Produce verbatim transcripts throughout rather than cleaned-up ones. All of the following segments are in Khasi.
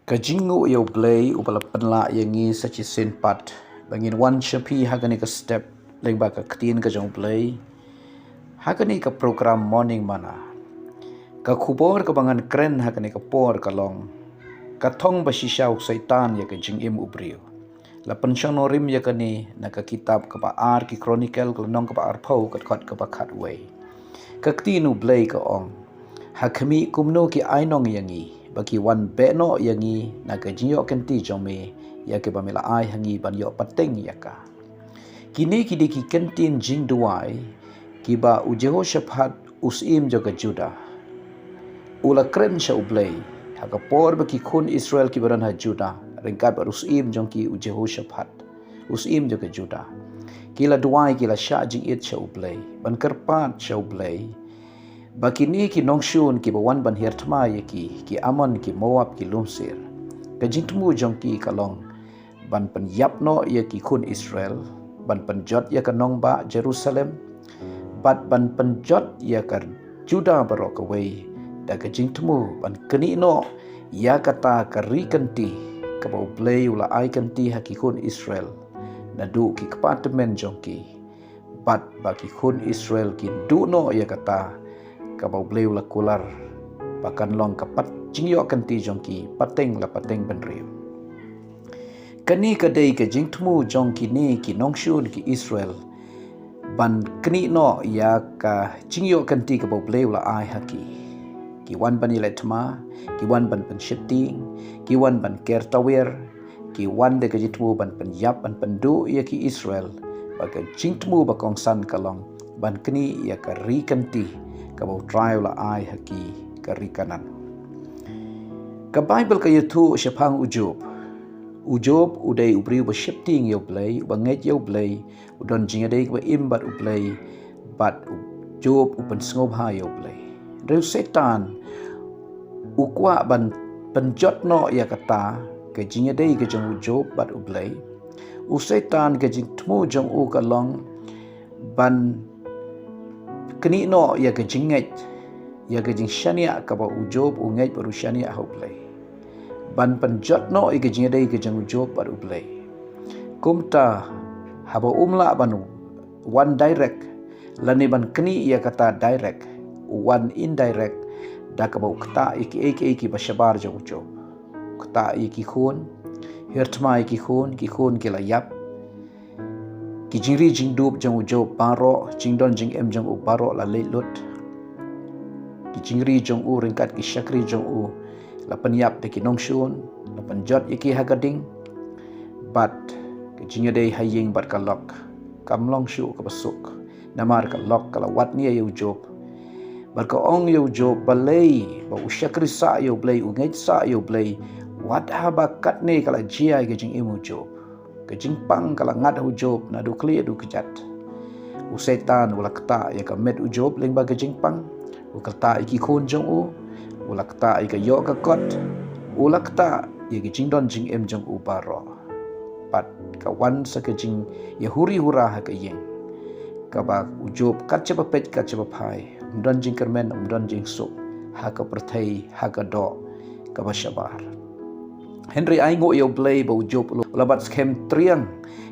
Ka jingnguh ïa u Blei uba la pynlah ïa ngi sa shisien pat ba ngin wan sha phi ha kane ka step lyngba ka ktien ka jong u Blei, ha kane ka program Morning Manna. Ka khubor kaba ngan kren ha kane ka por ka long: Ka thong ba shisha u Soitan ïa ka jingim u briew. La pynshong nongrim ïa kane na ka kitab kaba ar ki Chronicle, ka lynnong kaba arphew, ka dkhot kaba khatwei. Ka ktien u Blei ka ong: Ha khmih, kumno ki ai nong ïa ngi, ba ki wan beh noh ïa ngi na ka jingïoh kynti jong me ïa kiba me la ai ha ngi ban ïoh pateng ïa ka. Kine ki dei ki kyntien jingduwai kiba u Jehoshaphat, u syiem jong ka Judah, u la kren sha u Blei ha ka por ba ki khun Israel kiba don ha Judah, ryngkat bad u syiem jong ki, u Jehoshaphat, u syiem jong ka Judah, ki la duwai, ki la shah jingit sha u Blei, ban kyrpad sha u Blei ba kine ki nongshun kiba wan ban hiar thma ïa ki, ki Ammon, ki Moab, ki lymsir, ka jingthmu jong ki ka long ban pynïap noh ïa ki khun Israel, ban pynjot ïa ka nongbah Jerusalem, bad ban pynjot ïa ka Judah baroh kawei da ka jingthmu ban knieh noh ïa kata ka ri kynti kaba u Blei u la ai kynti ha ki khun Israel naduh ki kpa tymmen jong ki, bad ba ki khun Israel kin duh noh ïa kata kaba u Blei u la kular ba kan long ka pat jingïoh kynti jong ki pateng la pateng bynriew. Kane ka dei ka jingthmu jong kine ki nongshun ki Israel ban knieh noh ïa ka jingïoh kynti kaba u Blei u la ai ha ki. Ki wan ban ïaleh thma, ki wan ban pynsheptieng, ki wan ban ker tawiar, ki wan da ka jingthmu ban pynïap, ban pynduh ïa ki Israel. Bad ka jingthmu ba kongsan ka long ban knieh ïa ka ri kynti kaba u Trai u la ai ha ki, ka ri Kanaan. Ka Baibl ka ïathuh shaphang u Job. U Job u dei u briew ba sheptieng ïa u Blei, uba ngeit ïa u Blei, u don jingïadei kaba im bad u Blei, bad u Job u pynsngewbha ïa u Blei. Hynrei u Soitan u kwah ban pynjot noh ïa kata ka jingïadei ka jong u Job bad u Blei. U Soitan, ka jingthmu jong u ka long ban knieh noh ïa ka jingngeit, ïa ka jingshaniah kaba u Job u ngeit bad u shaniah ha u Blei, ban pynjot noh ïa ka jingïadei ka jong u Job bad u Blei. Kumta, haba um lah ban wan direct lane ban knieh ïa kata direct, u wan indirect, da kaba u ktah ïa kiei kiei kiba shabar jong u Job. U ktah ïa ki khun, hiar thma ïa ki khun, ki khun ki la ïap. Ki jingri jingdup jong u Job baroh, jingdon jingem jong u baroh la leit lut. Ki jingri jong u ryngkat ki shakri jong u la pynïap da ki nongshun, la pynjot ïa ki ha ka ding. Bad ka jingïadei ha ïing bad ka lok kam long shuh kaba suk, namar ka lok ka la wad nia ïa u Job. Bad ka ong ïa u Job, balei ba u shakri sah ïa u Blei, u ngeit sah ïa u Blei, wat haba katne ka la jia ïa ka jingim u Job. Ka jingpang ka la ngat ha u Job naduh khlieh haduh kjat. U Soitan u la ktah ïa ka met u Job lyngba ka jingpang, u ktah ïa ki khun jong u, u la ktah ïa ka ïoh ka kot, u la ktah ïa ka jingdon jingem jong u baroh. Bad ka wan sa ka jingïahuri hura ha ka ïing, kaba u Job kat shaba peit kat shaba phai, um don jingkyrmen, um don jingsuk ha ka pyrthei, ha ka doh kaba shabar. Hynrei ainguh ïa u Blei ba u Job u la bat skhem triang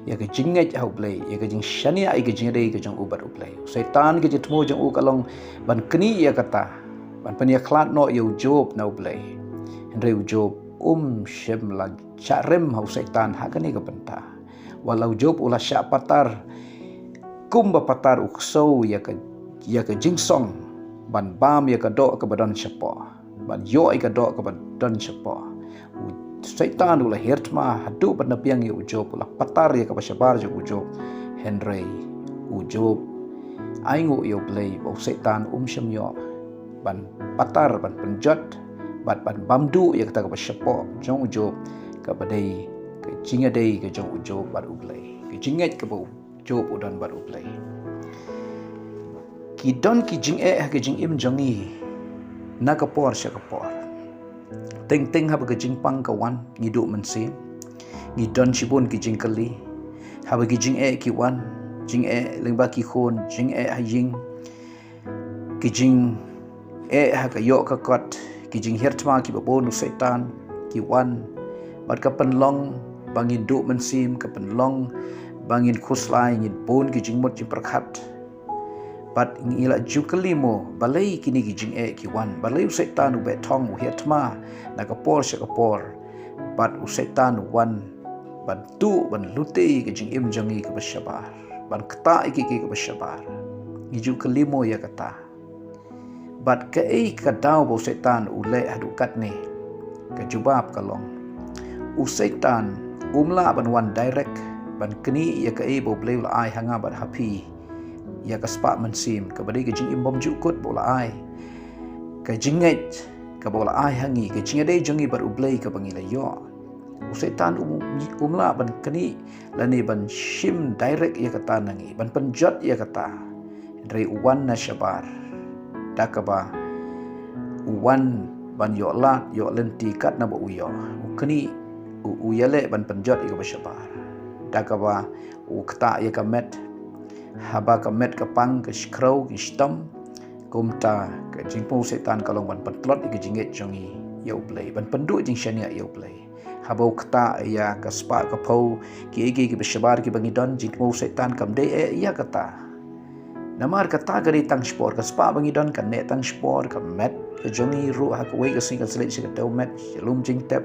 ïa ka jingngeit ha u Blei, ïa ka jingshaniah, ïa ka jingïadei ka jong u bad u Blei. U Soitan, ka jingthmu jong u ka long ban knieh ïa kata, ban pynïakhlad noh ïa u Job na u Blei. Hynrei u Job um shym la shah rem ha u Soitan ha kane ka bynta. Wat la u Job u la shah patar, kumba patar u ksew ïa ka, ïa ka jingsong, ban bam ïa ka doh kaba don shapoh, ban ïoh ïa ka doh kaba don shapoh. U Soitan u la hiar thma haduh ban da biang ïa u Job, u la patar ïa kaba shabar jong u Job. Hynrei u Job ainguh ïa u Blei ba u Soitan um shym ïoh ban patar, ban pynjot, bad ban bam duh ïa kata kaba shapoh jong u Job, kaba dei ka jingïadei ka jong u Job bad u Blei, ka jingngeit kaba u Job u don bad u Blei. Ki don ki jingeh ha ka jingim jong ngi na ka por sha ka por. Teng teng haba ka jingpang ka wan, ngi duh mynsiem, ngi don shibun ki jingkylli. Haba ki jingeh ki wan, jingeh lyngba ki khun, jingeh ha ïing, ki jingeh ha ka ïoh ka kot, ki jinghiar thma kiba bun u Soitan, ki wan, bad ka pynlong ba ngin duh mynsiem, ka pynlong ba ngin khuslai, ngin bun ki jingmut jingpyrkhat. Bad ngi la ju kylli mo, balei kine ki jingeh ki wan, balei u Soitan u beh thong, u hiar thma na ka por sha ka por. Bad u Soitan u wan ban tuh, ban lute ka jingim jong ngi kaba shabar, ban ktah ïa ki, ki kaba shabar. Ngi ju kylli mo ïa kata. Bad kaei ka daw ba u Soitan u leh haduh katne? Ka jubab ka long, u Soitan um lah ban wan direct ban knieh ïa kaei ba U Blei u la ai ha nga bad ha phi, ïa ka spah mynsiem, kaba dei ka jingim bymjukut ba u la ai, ka jingngeit kaba u la ai ha ngi, ka jingïadei jong ngi bad U Blei kaba ngi la ïoh. U Soitan um, um lah ban knieh lane ban shim direct ïa kata na ngi, ban pynjot ïa kata. Hynrei u wan na shabar, da kaba u wan ban ïoh lad, ïoh lynti katne ba u ïoh. U knieh, u, u ïaleh ban pynjot ïa kaba shabar, da kaba u ktah ïa ka met. Haba ka met ka pang, ka shkrew, ki shitom, kumta ka jingthmu u Soitan ka long ban pyntlot ïa ka jingngeit jong ngi ïa U Blei, ban pynduh jingshaniah ïa U Blei. Haba u ktah ïa ka spah ka phew, kiei kiei kiba shabar kiba ngi don, jingthmu u Soitan kam dei eh ïa kata. Namar kata ka dei tang shipor, ka spah ba ngi don kan neh tang shipor, ka met ka jong ngi ruh ha kawei ka sngi kan sa leit sha ka dewmet, sha lum jingtep.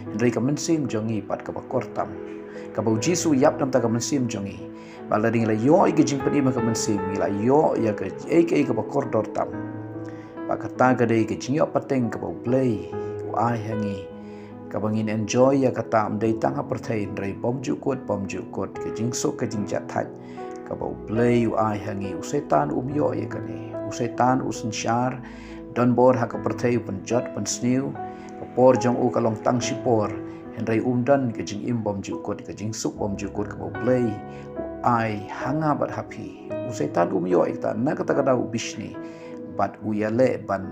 Hynrei ka mynsiem jong ngi pat kaba kor tam, kaba u Jisu u ïap na ka bynta ka mynsiem jong ngi. Bad lada ngi la ïoh ïa ka jingpynim ha ka mynsiem, ngi la ïoh ïa kaei kaei kaba kordor tam. Bad kata ka dei ka jingïoh pateng kaba U Blei u ai ha ngi, kaba ngin enjoy ïa kata, ym dei tang ha pyrthei hynrei bymjukut, bymjukut, ka jingsuk, ka jingjahthait kaba U Blei u ai ha ngi. U Soitan um ïoh ïa kane. U Soitan u synshar, don bor ha ka pyrthei, u pynjot, pynsniew. Ka por jong u ka long tang shipor, hynrei um don ka jingim bymjukut, ka jingsuk bymjukut kaba U Blei u ai ha nga bad ha phi. U Soitan um ïoh ïa kata, na kata ka daw u bishni bad u ïaleh ban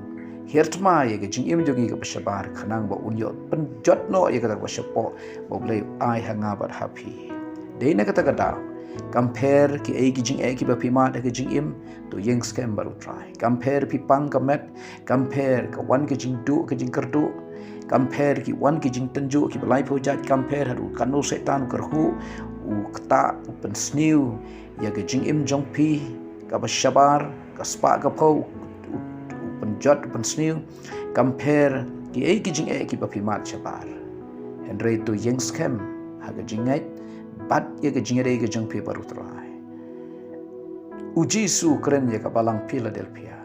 hiar thma ïa ka jingim jong ngi kaba shabar, khnang ba un ïoh pynjot noh ïa kata kaba shapoh ba U Blei u ai ha nga bad ha phi. Dei na kata ka daw, kam pher kiei ki jingeh kiba phi mad ha ka jingim, to ïeng skhem bad U Trai. Kam pher phi pang ka met, kam pher ka wan ka jingduh, ka jingkyrduh, kam pher ki wan ki jingtynjuh kiba laiphew jait, kam pher haduh katno u Soitan u kyrhuh, u ktah, u pynsniew ïa ka jingim jong phi kaba shabar, ka spah ka phew, u, u pynjot, u pynsniew, kam pher kiei ki jingeh kiba phi mad shabar. Hynrei to ïeng skhem ha ka jingngeit bad ïa ka jingïadei ka jong phi bad U Trai. U Jisu u kren ïa ka balang Philadelphia.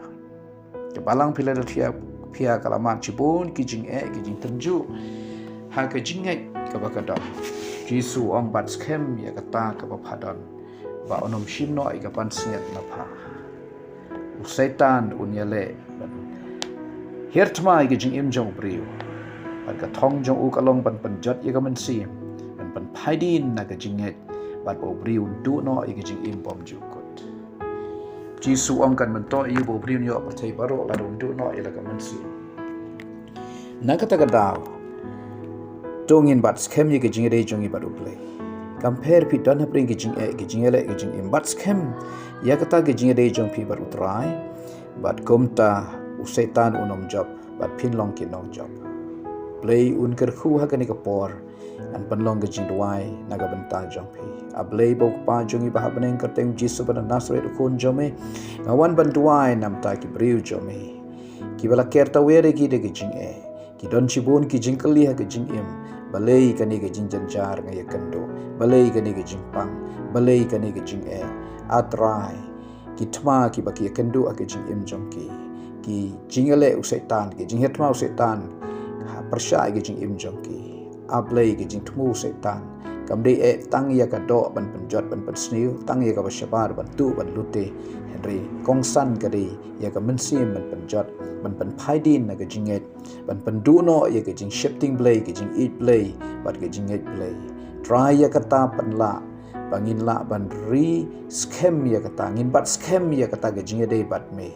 Ka balang Philadelphia, phia ka la mad shibun ki jingeh, ki jingtynjuh ha ka jingngeit kaba ka don. Jisu u ong, bat skhem ïa kata kaba pha don, ba un ym shim noh ïa ka pansngiat na pha. U Soitan un ïaleh ban hiar thma ïa ka jingim jong u briew. Bad ka thong jong u ka long ban pynjot ïa ka mynsiem, ban pynphai dien na ka jingngeit, bad ba u briew un duh noh ïa ka jingim bymjukut. Jisu u ong, kan myntoi ïa u ba u briew un ïoh pyrthei baroh lada un duh noh ïa la ka mynsiem. Na kata ka daw, to ngin bat skhem ïa ka jingïadei jong ngi bad U Blei. Kam pher phi don hapdeng ka jingeh, ka jingïaleh, ka jingim, bat skhem ïa kata ka jingïadei jong phi bad U Trai, bad kumta u Soitan un ym jop, bad phin long ki nongjop. Blei un kyrkhu ha kane ka por, ngan pynlong ka jingduwai na ka bynta jong phi. A Blei ba u Kpa jong ngi ba ha bneng, kyrteng Jisu ba na Nasareth u Khun jong me, nga wan ban duwai na bynta ki briew jong me kiba la ker tawiar ïa ki da ka jingeh. Ki don shibun ki jingkylli ha ka jingim. Balei kane ka jingjynjar nga ïakynduh? Balei kane ka jingpang? Balei kane ka jingeh? A Trai, ki thma kiba ki ïakynduh ha ka jingim jong ki. Ki jingïaleh u Soitan, ki jinghiar thma u Soitan ha pyrshah ïa ka jingim jong ki. A Blei, ka jingthmu u Soitan kam dei eh tang ïa ka doh ban pynjot, ban pynsniew, tang ïa kaba shabar ban tuh, ban lute. Hynrei kongsan ka dei ïa ka mynsiem ban pynjot, ban pynphai dien na ka jingngeit, ban pynduh noh ïa ka jingsheptieng Blei, ka jingïeit Blei, bad ka jingngeit Blei. Trai, ïa kata pynlah ba ngin lah ban ri skhem ïa kata, ngin bat skhem ïa kata ka jingïadei bad me.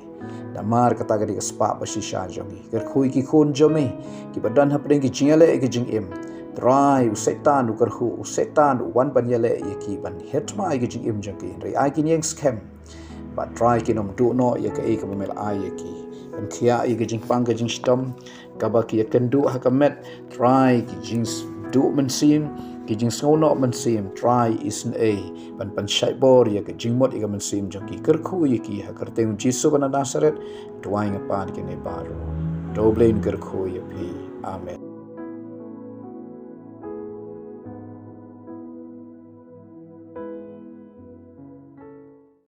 Namar kata ka dei ka spah ba shisha jong ngi. Kyrkhu ïa ki khun jong me kiba don hapdeng ki jingïaleh ïa ka jingim. Trai, u Soitan u kyrhuh, u Soitan u wan ban ïaleh ïa ki, ban hiar thma ïa ka jingim jong ki. Hynrei ai kin ïeng skhem. Bad Trai, kin ym duh noh ïa kaei kaba me la ai ïa ki. pynkhiah ïa ka jingpang ka jingshitom, kaba ki ïakynduh ha ka met, Trai, ki jingduh mynsiem, ki jingsngewnoh mynsiem, Trai, isynei ban pynshait bor ïa ka jingmut ïa ka mynsiem jong ki. Kyrkhu ïa ki ha ka kyrteng Jisu ba na Nasaret, duwai nga pan kine baroh. To Blei un kyrkhu ïa phi. Amen.